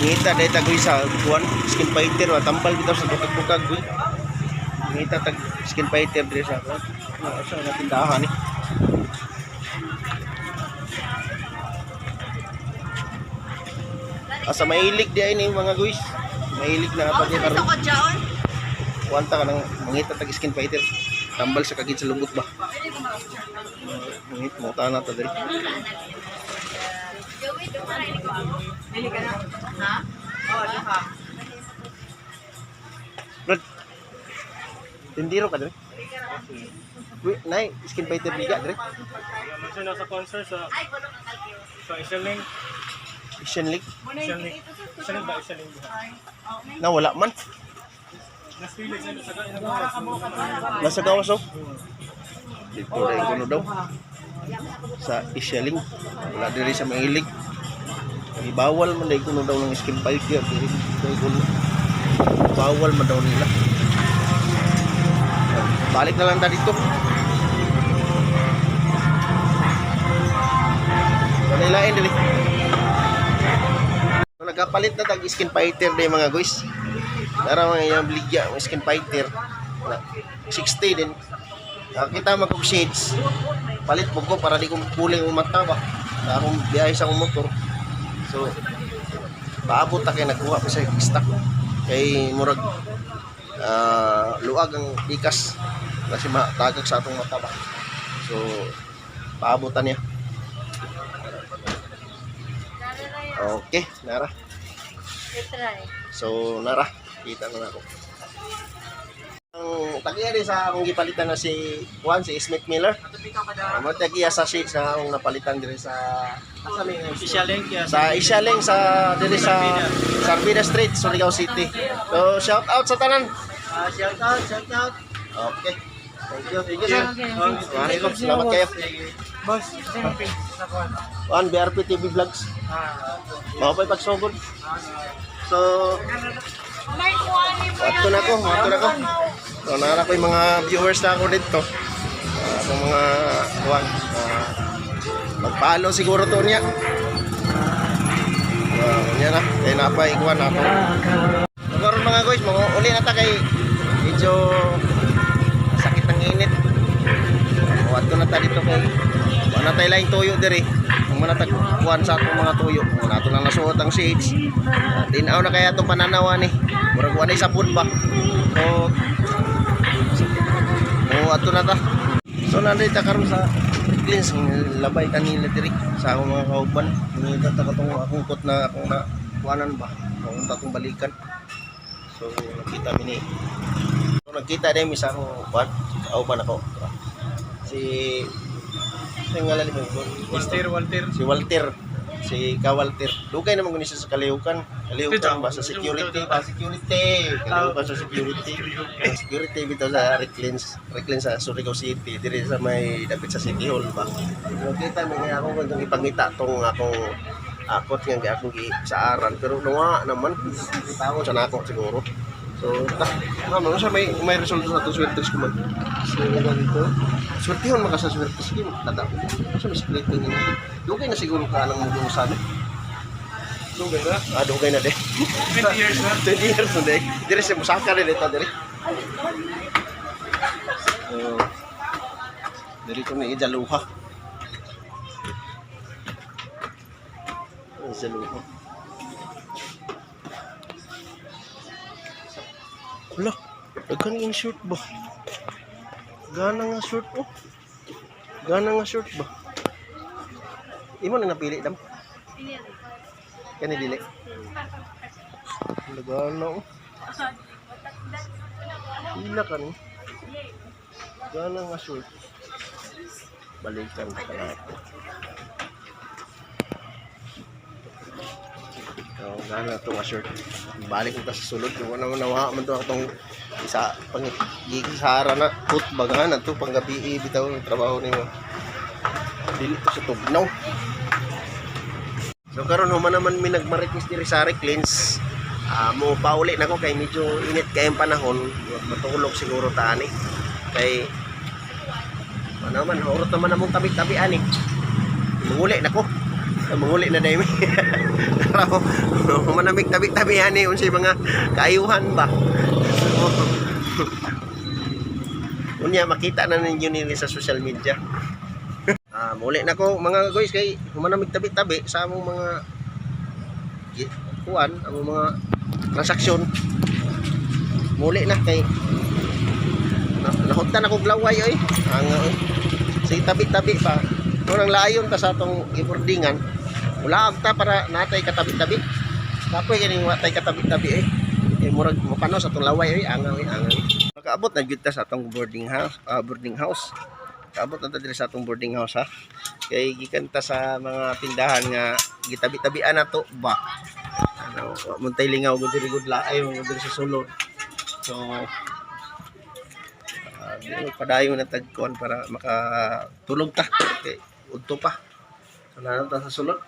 Ngita dahil tagoy sa kuan skin fighter wa tambal bitaw sa bukag-bukag goy. Ngita tag skin fighter diri sa kuan. Ah, sa nga tindahan ni. Asa mahilig di ay ni mga guys. Mahilig na Oh, pa di karon. sa jaon. Kuan ta ka nang mangita tag skin fighter. Tambal sa kagid sa lubot ba. Mangit mo ta na ta diri. Dili ka na. Ha? Oh, duha. Brad. Tindiro ka diri. Uy, nay, skin fighter biga diri. Kasi nasa concert sa Isialing. Asian League. Isialing. Isialing ba? Isialing ba? Na wala man. Nas-village na sa Nasa gawas oh. Dito rin kuno daw. Sa Isyaling. Wala diri sa Mahilig. Ay, bawal man dai kuno daw ng skin fighter diri. Dai kuno. Bawal man daw nila. Balik na lang ta dito. Wala lain diri. So, nagkapalit na tag skin fighter day mga guys. Tara mga iyang bligya, mga skin fighter. Wala. 60 din. Nakita man kog shades. Palit mo ko para di ko puling ang mata ba. Sa akong biyahe sa akong motor. So paabot ta kay nagkuha pa sa stock. Kay murag luag ang pikas kasi matagak sa atong mata ba. So paabot ta niya. Okay, nara. Try. So, nara, kita na ako. Ang tagiya din sa akong gipalitan na si Juan, si Smith Miller. Mo tagiya sa shades na akong napalitan diri sa asa may Isialing. sa Isyaling sa diri sa Sarvida Street, Surigao City. So, shout out sa tanan. Shout out, shout out. Okay. Thank you. Thank you, sir. Maraming salamat kayo. Boss, sino page sa kuan? Juan, BRP TV Vlogs. Ah. Mao pa'y pagsugod. So, Wato na ko, wato na ko. So, nara ko yung mga viewers na ako dito. Akong mga kuwan. Magpalo siguro to niya. Niya na. Kaya napay kuwan na ako. So, karon mga guys, mga uli na ta kay medyo sakit ang init. Wato na ta dito kay wala tayo laing tuyo diri. Ang mga tag kuwan sa atong mga tuyo. Wala to lang nasuot ang shades. Tinaw na kaya itong pananawa ni. Murag wala sabon ba. So, oh, ato na ta. So nandito karon sa Brooklyn, labay kanila diri sa akong mga kauban. Nangita ta katong akong kot na akong na kuanan ba. Akong tatong balikan. So nakita mi ni. So, nagkita din mi sa akong kuan, kauban ako. Si ang ngalan mo? Walter, Walter. Si Walter. Si Ka Walter. Dugay naman kuno siya sa Kalihukan. Kalihukan ba sa security? Pa security. Kalihukan sa security. Security bitaw sa Reclins. Reclins sa Surigao City. Diri sa may dapit sa City Hall ba. Nakita mo kaya ako kung ipangita tong akong akot nga akong gi sa aran pero nawa naman tao sa nako siguro. So, ta, mama, sa may resulta sa atong swerte ko man. So, ganito. Swertihon man ka sa swerte sige tata. Sa may split ni. Dugay na siguro ka nang mugo sa ano. Dugay na. Ah, dugay na de. 20 years na. 20 years na de. Dire sa musaka rin ito dire. So, diri ko ni ijaluha. Ijaluha. Hala, daghan yung shirt ba? Gana nga shirt oh. Gana nga shirt ba? Imo na napili dam. Kani dili. Gana oh. Pila ka ni. Gana nga shirt. Balikan ka na ako. Oh, gana to nga shirt. Balik ko ta sa sulod. Kung ano nawa man to atong isa pang gisara na put bagana to panggabi bitaw ng trabaho nimo. Dili to sa tugnaw. So karon human naman mi nagmarites diri sa Reclins. Mo pauli na ko kay medyo init kay ang panahon, matulog siguro ta ani. Kay ano man, hurot naman among tabi-tabi ani. Manguli na ko. Manguli na dahil. Pero manamig tabi-tabi ani unsay mga kaayuhan ba. Unya makita na ninyo nila sa social media. Muli na ko, mga guys, kay humanamig tabi-tabi sa among mga kuan, among mga transaksyon. Muli na kay nahuntan ako glaway oy. Ang oy. Sige, tabi-tabi pa. Murang layon ta sa atong gibordingan. Wala ta para natay katabi-tabi. Kapoy ganing wa tay katabi-tabi eh. Eh murag mapano sa atong laway oy, angaw oy, angaw. Makaabot na gyud ta sa atong boarding house, boarding house. Kaabot na ta diri sa atong boarding house ha. Kay gikan ta sa mga tindahan nga gitabi-tabian nato ba. Ano, wa man tay lingaw gud diri gud laay mo diri sa sulod. So padayon na tagkuan para makatulog ta. Kay udto pa. So, nanon ta sa sulod.